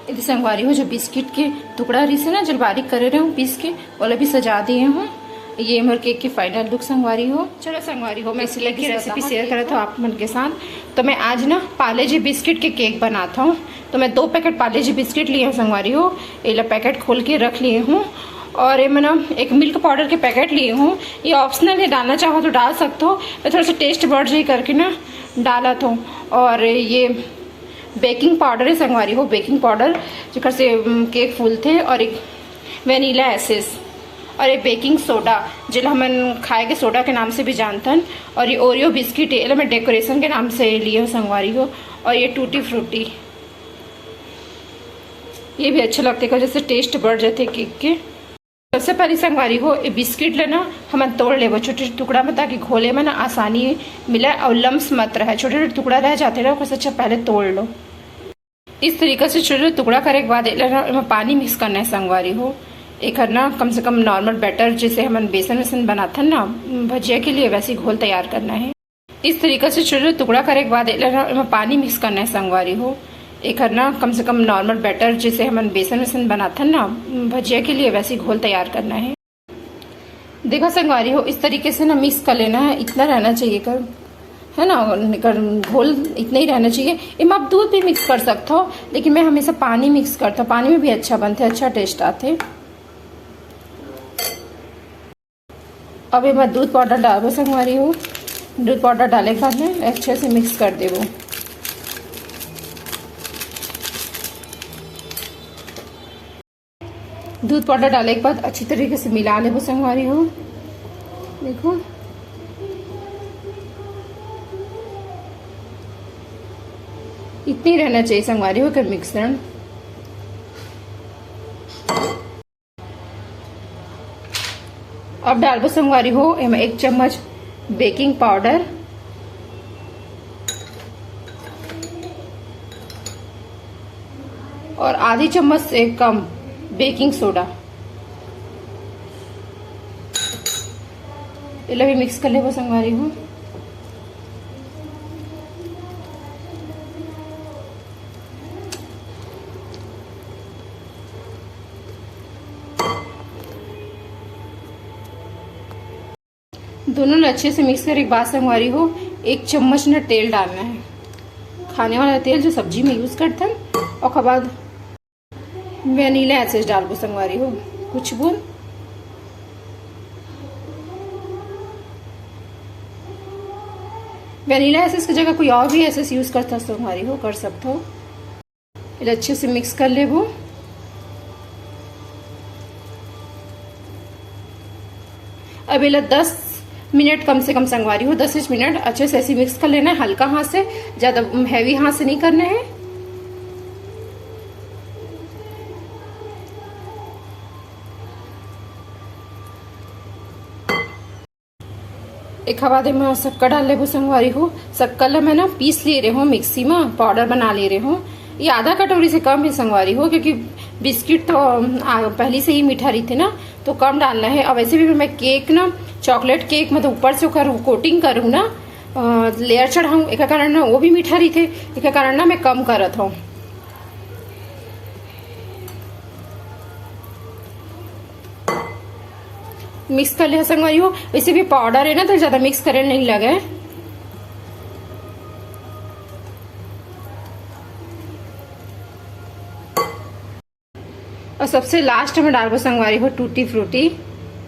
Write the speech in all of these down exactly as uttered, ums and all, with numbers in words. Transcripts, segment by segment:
एदे संगवारी हो, जो बिस्किट के टुकड़ा रहिसे ना, जो बारीक करे रहे हूँ पीस के, ओला भी सजा दिए हूँ। ये मोर केक के फाइनल लुक संगवारी हो। चलो संगवारी हो, मैं इसी केक की रेसिपी शेयर करत हूँ आप मन के साथ। तो मैं आज ना पार्ले जी बिस्किट के केक बनाता हूँ। तो मैं दो पैकेट पार्ले जी बिस्किट लिए हूँ संगवारी हो, एला पैकेट खोल के रख लिए हूँ। और ये मैं ना एक मिल्क पाउडर के पैकेट लिए हूँ, ये ऑप्शनल है, डालना चाहो तो डाल सकते हो। मैं थोड़ा सा टेस्ट बढ़ जाए करके ना डालत हूँ। और ये बेकिंग पाउडर है संगवारी हो, बेकिंग पाउडर जेकर से, उम, केक फूलथे। और एक वनीला एसेंस और ये बेकिंग सोडा, जेला हमन खाए के सोडा के नाम से भी जानथन। और ये ओरियो बिस्किट है, एला मैं डेकोरेशन के नाम से लिए हूँ संगवारी हो। और ये टूटी फ्रूटी, ये भी अच्छा लगथे, एकर जैसे टेस्ट बढ़ जाथे केक के। सबसे पहले संगवारी हो, ये बिस्किट ले ना हमन तोड़ लेबो छोटे छोटे टुकड़ा में, ताकि घोले में ना आसानी मिले और लम्स मत रहे। छोटे छोटे टुकड़ा रह जाते ना, ओकर से अच्छा पहले तोड़ लो। इस तरीका से छोटे छोटे टुकड़ा करे के बाद एला ना, एमा पानी मिक्स करना है संगवारी हो। एकर ना कम से कम नॉर्मल बैटर, जैसे हमन बेसन वेसन बनाथन ना भजिया के लिए, वैसे घोल तैयार करना है। इस तरीका से छोटे छोटे टुकड़ा करे के बाद एला ना, एमा पानी मिक्स करना है संगवारी हो। एकर ना कम से कम नॉर्मल बैटर, जैसे हमन बेसन वेसन बनाथन ना भजिया के लिए, वैसे घोल तैयार करना है। देखो संगवारी हो, इस तरीके से ना मिक्स कर लेना है, इतना रहना चाहिए कर, है ना, कर घोल इतना ही रहना चाहिए। एमा आप दूध भी मिक्स कर सकते हो, लेकिन मैं हमेशा पानी मिक्स करता हूँ, पानी में भी अच्छा बनते, अच्छा टेस्ट आते। अब एमा दूध पाउडर डालबो संगवारी हो। दूध पाउडर डाले के बाद में अच्छे से मिक्स कर देबो। दूध पाउडर डाले के बाद अच्छी तरीके से मिला लेबो संगवारी हो। देखो, इतनी रहना चाहिए संगवारी हो कर मिश्रण। अब डालबो संगवारी हो एमा एक चम्मच बेकिंग पाउडर और आधी चम्मच से कम बेकिंग सोडा। एला भी मिक्स कर लेबो संगवारी हो। दोनों ला अच्छे से मिक्स करे के बाद संगवारी हो, एक चम्मच न तेल डालना है, खाने वाला तेल जो सब्जी में यूज करथन। ओकर बाद वनीला एसेंस डालबो संगवारी हो, कुछ बूंद। वनीला एसेंस की जगह कोई और भी एसेंस यूज करता संगवारी हो, कर सकते हो। इला अच्छे से मिक्स कर लेबो। अब इला दस मिनट कम से कम संगवारी हो, दस मिनट अच्छे से ऐसे मिक्स कर लेना है, हल्का हाथ से, ज्यादा हैवी हाथ से नहीं करना है। एखर बाद एमा शक्कर डाल लेबो संगवारी हो। शक्कर ला मैं ना पीस ले रहे हो मिक्सी में, पाउडर बना ले रहे हो। ये आधा कटोरी से कम है संगवारी हो, क्योंकि बिस्किट तो, आ, पहले से ही मीठा रहिथे ना, तो कम डालना है। और वैसे भी मैं केक ना, चॉकलेट केक, मतलब ऊपर से ओकर कोटिंग करूँ ना, लेयर चढ़ाऊँ, एकर कारण ना वो भी मीठा रहिथे, एकर कारण ना मैं कम करत हूँ। मिक्स कर लिया संगवारी हो। वैसे भी पाउडर है ना, तो ज्यादा मिक्स करे नहीं लगे। और सबसे लास्ट में डालबो संगवारी हो टूटी फ्रूटी।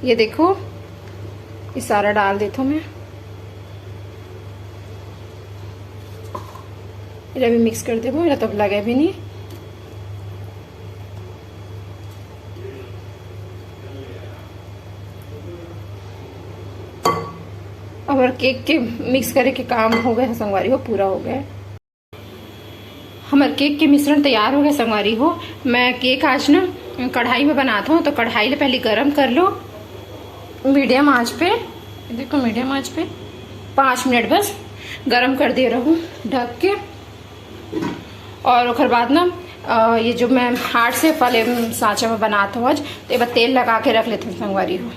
ये देखो, ये सारा डाल देता हूँ मैं। इला भी मिक्स कर देबो, इला तब लगे भी नहीं। हमार केक के मिक्स करे के काम हो गए संगवारी हो, पूरा हो गए। हमार केक के मिश्रण तैयार हो गए संगवारी हो। मैं केक आज ना कढ़ाई में बनाता हूँ, तो कढ़ाई ले पहले गरम कर लो मीडियम आंच पे। देखो मीडियम आंच पे पाँच मिनट बस गरम कर दे रहूँ ढक के। और ओकर बाद ना, अ, ये जो मैं हार्ड शेप वाले, उम, सांचा में बनात हूँ आज, तो ये बस तेल लगा के रख लेते हैं संगवारी हो।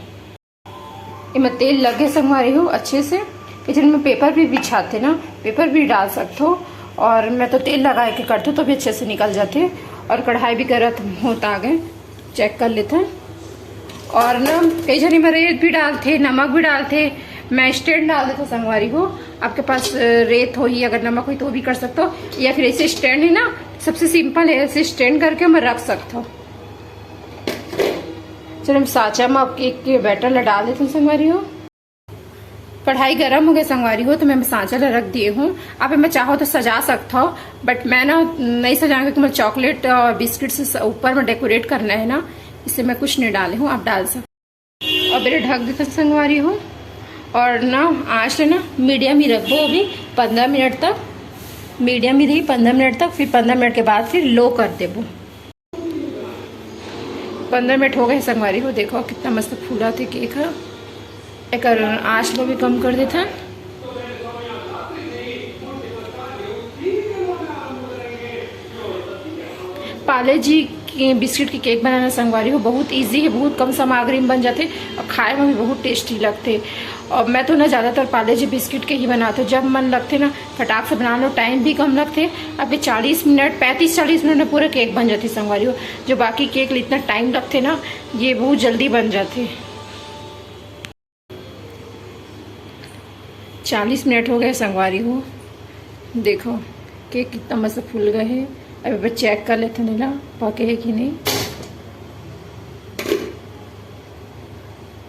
ये मैं तेल लगे संगवारी हो अच्छे से। ये जिनमें पेपर भी बिछाते ना, पेपर भी डाल सकते हो। और मैं तो तेल लगा के करती हूँ, तो भी अच्छे से निकल जाते हैं। और कढ़ाई भी गरम होत आगे, चेक कर लेथन। और ना, कई झन एमा रेत भी डालथे, नमक भी डालथे। मैं स्टैंड डाल देथों संगवारी हो। आपके पास, अ, रेत होही, अगर नमक होही तो वो भी कर सकथो, या फिर ऐसे स्टैंड है ना, सबसे सिंपल है, ऐसे स्टैंड करके हम रख सकथो। चलो, हम सांचा में आपके एक बैटर ला डाल देथों संगवारी हो। कढ़ाई गरम हो गया संगवारी हो, तो मैं सांचा ला रख दिए हूँ। आप एमा चाहो तो सजा सकथो, but मैं ना नहीं सजाऊंगी, क्योंकि मैं चॉकलेट और बिस्किट से स-, ऊपर में डेकोरेट करना है ना, इससे मैं कुछ नहीं डाले हूँ, आप डाल सकते। अब मेरे ढक देथन संगवारी हो, और ना आँच ला ना मीडियम ही रखबो अभी पंद्रह मिनट तक, मीडियम ही रही पंद्रह मिनट तक, फिर पंद्रह मिनट के बाद फिर लो कर देबो। पंद्रह मिनट हो गए संगवारी हो, देखो कितना मस्त फूला थे केक ह। एकर आँच ला भी कम कर देथन। पार्ले जी के बिस्किट के केक बनाना संगवारी हो बहुत ईजी है, बहुत कम सामग्री में बन जाथे और खाए में भी बहुत टेस्टी लगथे। और मैं तो ना ज़्यादातर पार्ले जी बिस्किट के ही बनाथों, जब मन लगथे ना फटाक से बना लो, टाइम भी कम लगथे। अभी चालीस मिनट, पैंतीस चालीस मिनट में पूरा केक बन जाथे संगवारी हो। जो बाकी केक ला इतना टाइम लगथे ना, ये बहुत जल्दी बन जाथे। चालीस मिनट हो गए संगवारी हो, देखो केक कितना मस्त फूल गए है। अब एक बार चेक कर लेथन एला, पके है कि नहीं।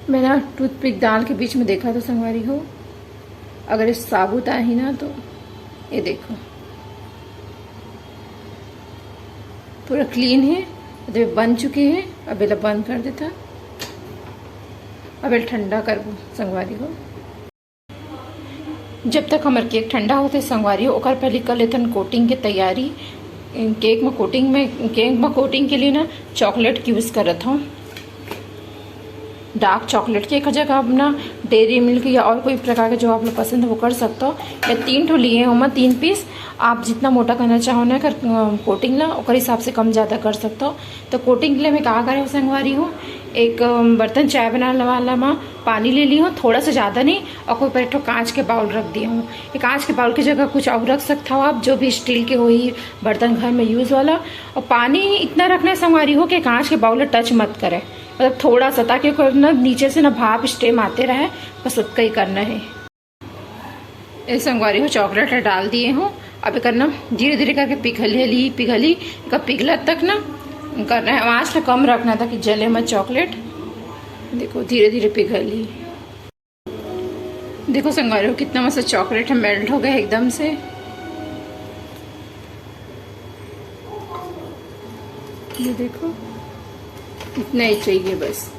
मैं ना टूथपिक डाल के बीच में देखाथों संगवारी हो, अगर ये साबुत आही ना तो ये देखो पूरा क्लीन है, तो ये बन चुके हैं। अब एला बंद कर देथन, अब एला ठंडा करबो संगवारी हो। जब तक हमर केक ठंडा होथे संगवारी हो, ओकर पहले कर लेथन कोटिंग के तैयारी। केक में कोटिंग में, केक में कोटिंग के लिए ना चॉकलेट के यूज़ करत हूँ, डार्क चॉकलेट के। एक जगह आप ना डेयरी मिल्क या और कोई प्रकार के जो आप लोग पसंद है वो कर सकते हो। मैं तीन ठो लिए हूँ, मैं तीन पीस। आप जितना मोटा करना चाहो ना कर कोटिंग ला, ओकर हिसाब से कम ज़्यादा कर सकते हो। तो कोटिंग के लिए मैं का करे हूँ संगवारी हो, एक अम, बर्तन चाय बनाने वाला में पानी ले ली हूँ, थोड़ा सा, ज़्यादा नहीं, और कोई पर एक ठो कांच के बाउल रख दिए हूँ। ये कांच के बाउल की जगह कुछ और रख सकता हो आप, जो भी स्टील के होही बर्तन घर में यूज़ वाला। और पानी इतना रखना है संगवारी हो कि कांच के बाउल टच मत करे, मतलब थोड़ा सा, ताकि ओकर ना नीचे से ना भाप स्टीम आते रहे, बस उतना ही करना है। ये संगवारी हो चॉकलेट डाल दिए हूँ। अब एकर ना धीरे धीरे करके पिघली, पिघली, एकर पिघलत तक ना करना है, आँच ला कम रखना है ताकि जले मत चॉकलेट। देखो धीरे धीरे पिघली। देखो संगवारी हो कितना मस्त चॉकलेट है, मेल्ट हो गया एकदम से। ये देखो इतना ही चाहिए बस।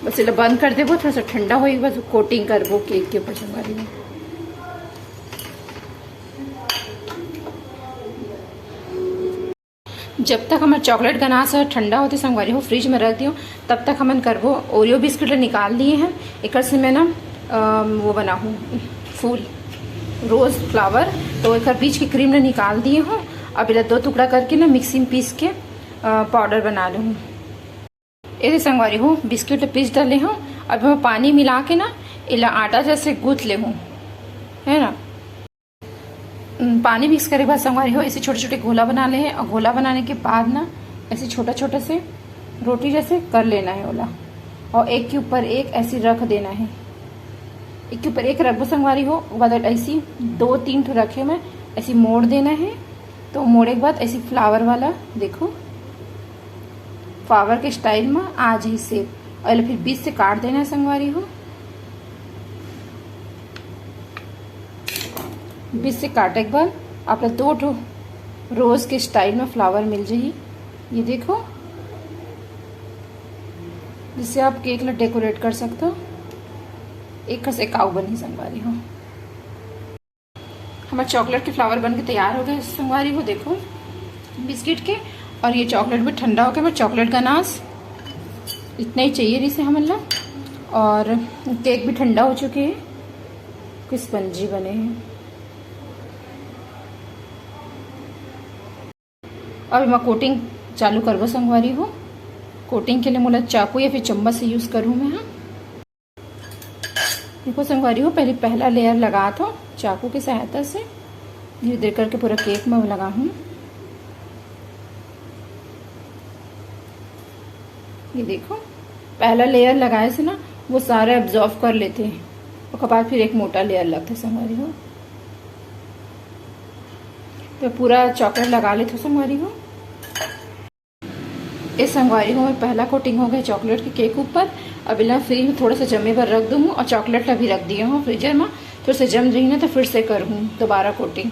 बस एला बंद कर देबो, थोड़ा सा ठंडा होई के बाद कोटिंग करबो केक के ऊपर संगवारी हो। जब तक हमर चॉकलेट गनास ह ठंडा होथे संगवारी हो, फ्रिज में रख दियो, तब तक हमन करबो ओरियो बिस्किट ल निकाल लिए हैं। एकर से मैं ना अम, वो बनाहूँ फूल, रोज फ्लावर। तो एकर बीच की क्रीम ल निकाल दिए हूँ। अब एला दो टुकड़ा करके ना मिक्सी में पीस के अ, पाउडर बना लेहूँ। एदे संगवारी हो बिस्किट ल पीस डाले हूँ। अब मैं पानी मिला के ना एला आटा जैसे गूंथ ले हूँ, है ना। हम्म, पानी मिक्स करे के बाद संगवारी हो ऐसे छोटे छोटे गोला बना ले हैं, और गोला बनाने के बाद ना ऐसे छोटा छोटा से रोटी जैसे कर लेना है ओला, और एक के ऊपर एक ऐसे रख देना है। एक के ऊपर एक रखबो संगवारी हो, ओकर बाद ऐसी दो तीन ठो रखे में ऐसे मोड़ देना है। तो मोड़े के बाद ऐसे फ्लावर वाला देखो, फ्लावर के स्टाइल में आ जाही शेप। और एला फिर बीच से काट देना है संगवारी हो। बीच से काटे के बाद आप ला दो ठो रोज के स्टाइल में फ्लावर मिल जाही। ये देखो, जिससे आप केक ला डेकोरेट कर सकते हो। एक कस एकाऊ बनी संगवारी हो। हमारा चॉकलेट के फ्लावर बन के तैयार हो गए संगवारी हो, देखो बिस्किट के। और ये चॉकलेट भी ठंडा हो गया, हमारा चॉकलेट गनास इतना ही चाहिए जिसे हमन ला। और केक भी ठंडा हो चुके हैं, कुछ स्पंजी बने हैं। अब एमा कोटिंग चालू करबो संगवारी हो। कोटिंग के लिए मोला चाकू या फिर चम्मच से यूज करूँ मैं। हाँ, देखो संगवारी हो, पहले पहला लेयर लगात हूँ चाकू की सहायता से, धीरे धीरे करके पूरा केक में लगाहूँ। ये देखो, पहला लेयर लगाए से ना वो सारे एब्जॉर्ब कर लेते हैं, ओकर बाद फिर एक मोटा लेयर लगथे संगवारी हो। तो पूरा चॉकलेट लगा लेथों संगवारी हो। ए संगवारी हो, मोर पहला कोटिंग हो गया चॉकलेट के केक ऊपर। अब एला फ्रिज में थोड़ा सा जमे बर रख दूँ और चॉकलेट ला भी रख दिए हूँ फ्रीजर में, थोड़ा सा जम रही ना तो फिर से करूँ दोबारा कोटिंग।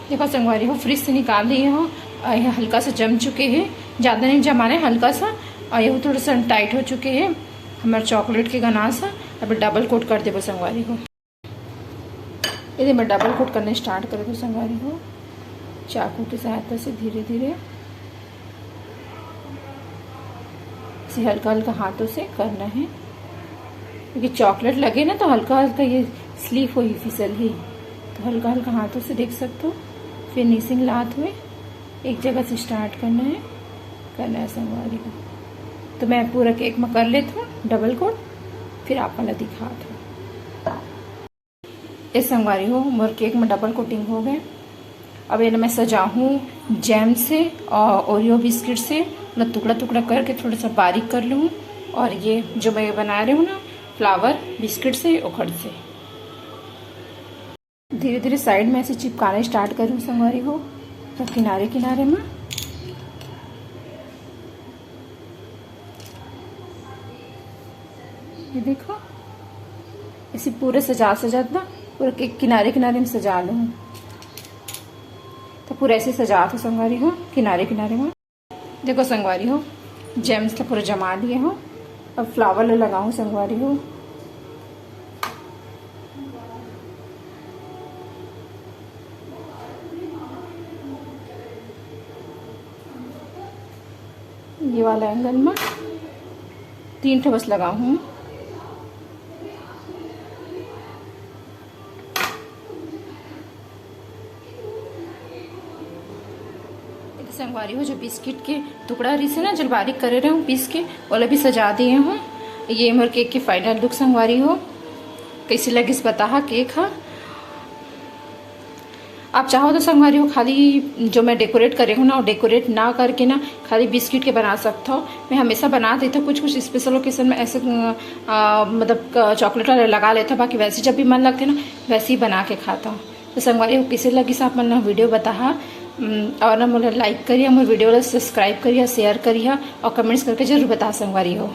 देखो संगवारी हो, फ्रिज से निकाल लिए हो और ये हल्का सा जम चुके हैं, ज़्यादा नहीं जमाना है, हल्का सा। और ये थोड़ा सा टाइट हो चुके हैं हमारे चॉकलेट के गनास। अब डबल कोट कर देबो संगवारी हो। ये मैं डबल कोट करने स्टार्ट कर देबो संगवारी हो, चाकू की सहायता से धीरे धीरे, इसे हल्का हल्का हाथों से करना है, क्योंकि चॉकलेट लगे ना तो हल्का हल्का ये स्लिप होही, फिसल ही। तो हल्का हल्का हाथों से देख सकते हो, फिनिशिंग लात हुए एक जगह से स्टार्ट करना है, करना है संगवारी हो। तो मैं पूरा केक में कर लेती हूँ डबल कोट, फिर आप वाला दिखाती हूँ। ए संगवारी हो, मोर केक में डबल कोटिंग हो गए। अब ये मैं सजाहूँ जैम से और ओरियो बिस्किट से, मतलब टुकड़ा टुकड़ा करके थोड़ा सा बारीक कर लूँ। और ये जो मैं बना रही हूँ ना फ्लावर बिस्किट से, ओखर से धीरे धीरे साइड में ऐसे चिपकाना स्टार्ट करूँ संगवारी हो, तो किनारे किनारे में। ये देखो, ऐसे पूरे सजा सजात ना पूरा केक किनारे किनारे में सजा लूँ। तो पूरा ऐसे सजात हो संगवारी हो किनारे किनारे में। देखो संगवारी हो, जैम्स ला पूरा जमा लिए हो। अब फ्लावर ला लगाऊँ संगवारी हो। ये वाला एंगल में तीन ठो बस लगाऊँ। संगवारी हो, जो बिस्किट के टुकड़ा रहिसे ना, जो बारीक करे रहे हूँ पीस के, ओला भी सजा दिए हूँ। ये मोर केक के फाइनल लुक संगवारी हो। कैसे लगिस बताहा केक हा। आप चाहो तो संगवारी हो, खाली जो मैं डेकोरेट करे हूँ ना, वो डेकोरेट ना करके ना खाली बिस्किट के बना सकते हो। मैं हमेशा बना देती हूँ, कुछ कुछ स्पेशल ओकेजन में ऐसे अ, मतलब चॉकलेट वाले लगा लेता हूँ, बाकी वैसे जब भी मन लगते ना वैसे ही बना के खाता हूँ। तो संगवारी हो, कैसे लगिस आप मन ला वीडियो बताहा। उम, और ना मोला लाइक करिहा, मोर वीडियो ला सब्सक्राइब करिहा, शेयर करिहा और कमेंट्स करके जरूर बताहा संगवारी हो।